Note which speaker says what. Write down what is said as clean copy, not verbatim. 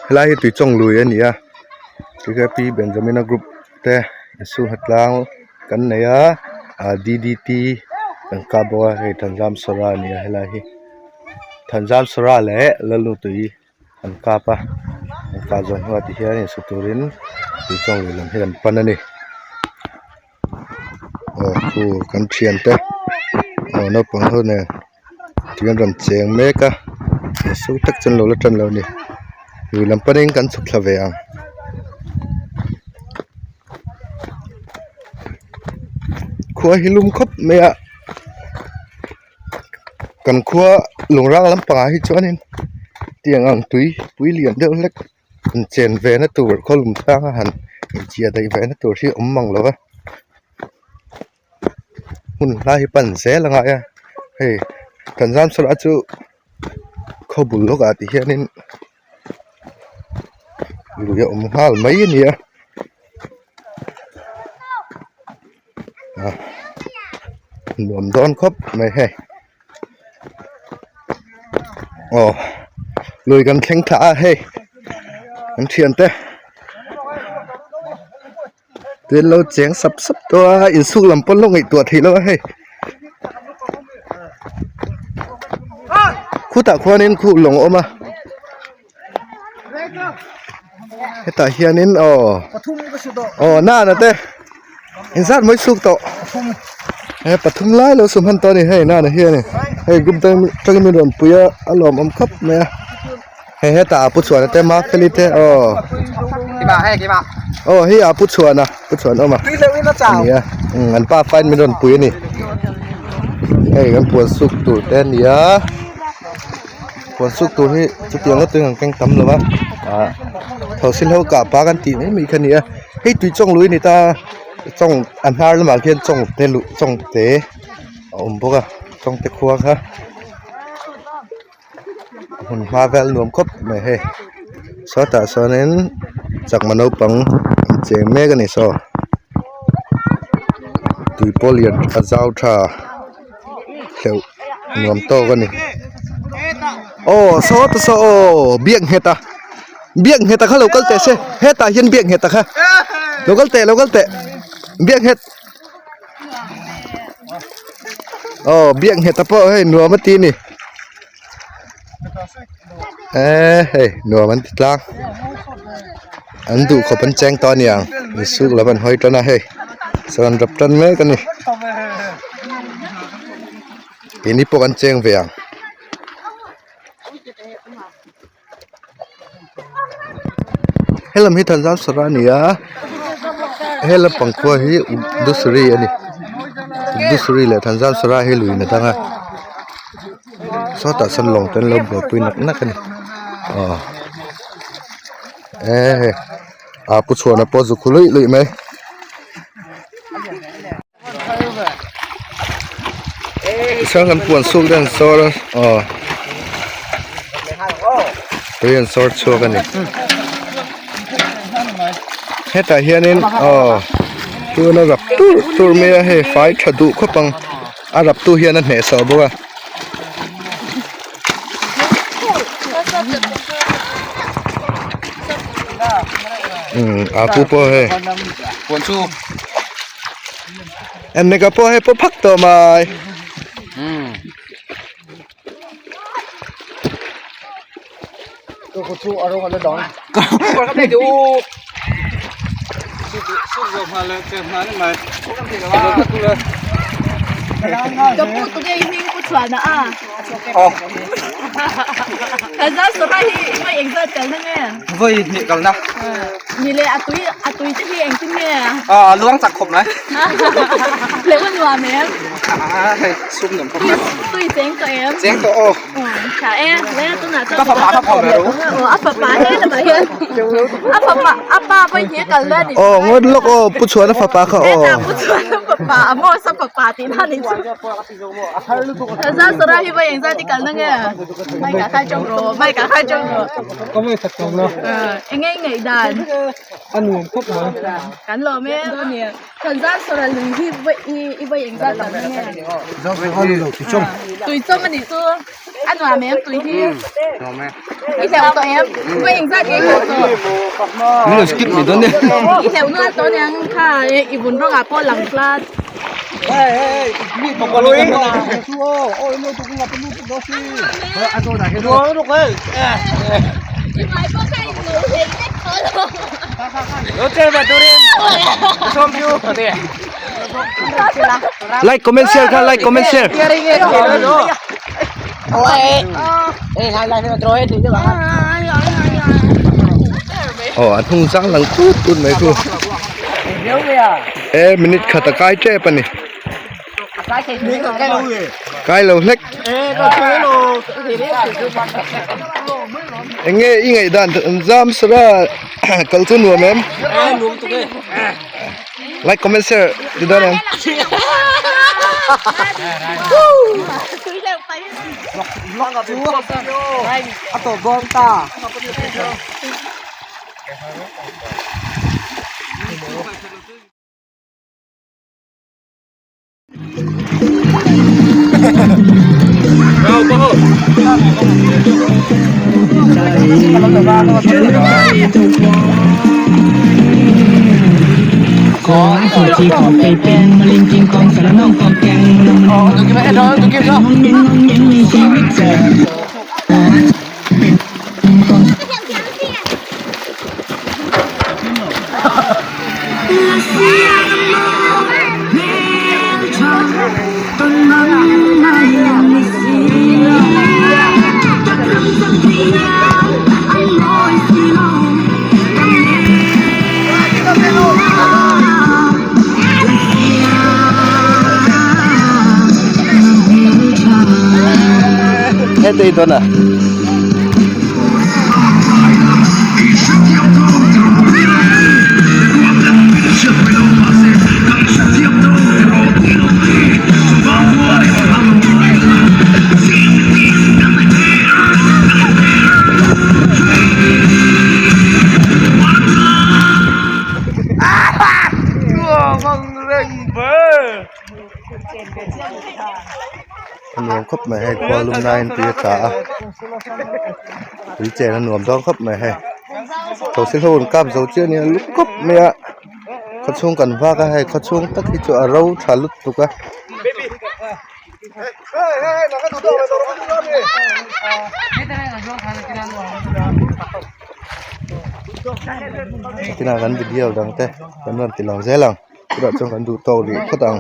Speaker 1: Helai hi tuichawng lui a ni a tikhian pi Benjamina group te insuhna tlang kan nei a ah D D T kan kap bawk a hei Thanzam Sawra a ni a helai hi Thanzam Sawra leh Lalnutui an kap a an kah zawh hnuah ti hian insu turin tuichawng lui lam hi an pan a ni aw khu kan thiante aw naupang ho nen. Tui an rawn cheng mek a su tak chu an lo la tan lo a ni lui lam panin kan chhuk thla ve ang. Khua hi lum khawp mai a kan khua lungrang lampangah hi chuanin tiang ang tui pui lian deuh hlek inchen ve na tur khawlum tlang a han inchiah daih ve na tur hi a awm mang lo va. Hmun hlai hi pan zel a ngai a hei kan zam saw lah chu khaw bul lawkah ti hianin lui a awm nghal mai a ni a ah nuam dawn khawp mai hei aw lui kan thleng thla a hei kan thiante. Tui an lo cheng sap sap tawh a insuk lam pawn lo ngaihtuah theih loh a hei khutah khuanin khu lawng a awm a hetah hianin aw aw nana te inzat mai suk tawh he pathum lai lo sum han tawh a ni hei nana hianin hei group dang atangin min rawn pui a a lawmawm khawp mai a. Hei hetah a pu chhuana te Mafeli te aw aw hei a pu chhuana pu chhuan awm a a ni a umm an pa fain min rawn pui a ni hei kan puan suk tur te a ni a puan suk tur hi chutiang ngawt in an keng tam lo va ah thosi ho kah pa kan tih mai mai kha a ni a hei tui chawng lui a ni ta chawng a hnar lamah khian chawng te luh chawng te a awm bawk a chawng te khua kha. Hmun hma vel nuam khawp mai hei sawtah sawnin chakma naupang an cheng mek a ni saw tui pawh lian a zau tha hleuh nuam tawk a ni aw sawta saw aw biak nghet a biak nghet a kha lo kal teh se hetah hian biak nghet a kha lo kal teh lo kal teh biak nghet. Aw biak nghet a pawh hei nuam a ti a ni eee hei nuam an ti tlang an duh khawp an cheng tawh a niang insuk lam an hawi tan a hei sawn rap tan mek a ni keini pawh kan cheng ve ang. Helam hi Thanzau sara a ni a he lampang khua hi Dusuri a ni Dusuri leh Thanzau sara hi lui in a dang a sawtah sawn lawng te an lo buaipui nak nak a ni aw e hei ah pu chhuana pawh a zu khu luih luih mai. Tichuan kan puan suk te an sawr a aw tui an sawr chhuak a ni hetah hianin aw tuna rap tur tur mai a hei fai tha duh khawp ang a rap tu hian a hnehsawh bawk a. Umm a pu pawh hei. Emeka pawh hei pawh phak tawh mai.
Speaker 2: Voi hnih kalna.
Speaker 3: Ni le a tui a tui te hi engtin nge?
Speaker 2: A luang chak khawp mai.
Speaker 3: Leh a nuam em?
Speaker 2: A hei sum nuam khawp mai.
Speaker 3: Tui cheng tawh em?
Speaker 2: Cheng tawh aw.
Speaker 3: Tha e, le tunah chuan
Speaker 2: Ka fapa kha phawm ru.
Speaker 3: A fapa he lamah hian a fapa a pa pawh hi a kal na ni.
Speaker 1: Aw ngawt lawk aw Pu Chhuana fapa kha aw.
Speaker 3: Hetah Pu Chhuana fapa a Mosa fapa tih na ni chu. Zan sawra hi vawi engzat i kal na nge? Mic ah khan tawng rawh, mic ah khan tawng rawh.
Speaker 4: Ka vawi khat tawng lo.
Speaker 3: Enge i ngaih dan?
Speaker 4: A nuam khawp mai.
Speaker 3: Kan lawm e. Kan zan sawra lui hi vawi i vawi engzat kal na nge?
Speaker 1: Zan sawra lui lo tui chawm.
Speaker 3: Tui chawm a nih chu. A nuam em tui hi. I hleuh tawh em? Vawi engzat nge i hleuh tawh?
Speaker 2: Min lo skip mai dawn e.
Speaker 3: I hleuh nual tawh aniang kha i vun rawngah pawh lang tlat. I hmai pawh kha i hmuh theih vek tawh lo.
Speaker 1: Like comment share kha like comment share. Aw a hnung zang lang tut tut mai chu e minute khat a kai tep a ni kai lo hlek eng nge i ngaihdan zam sara kal chu nuam em like comment share ti dawn em Heti dawn a. A nuam khawp mai hei khua lum laiin tui a tla a tui chen a nuam dawn khawp mai hei thosi ho an kap zo chiah a nia lu kawp mai a khaw chhung kan vak a hei khaw chhung tak hi chu a ro tha lutuk a. Tinah kan video dang te kan rawn ti lang zel ang chutah chuan kan duh tawk rih phawt ang.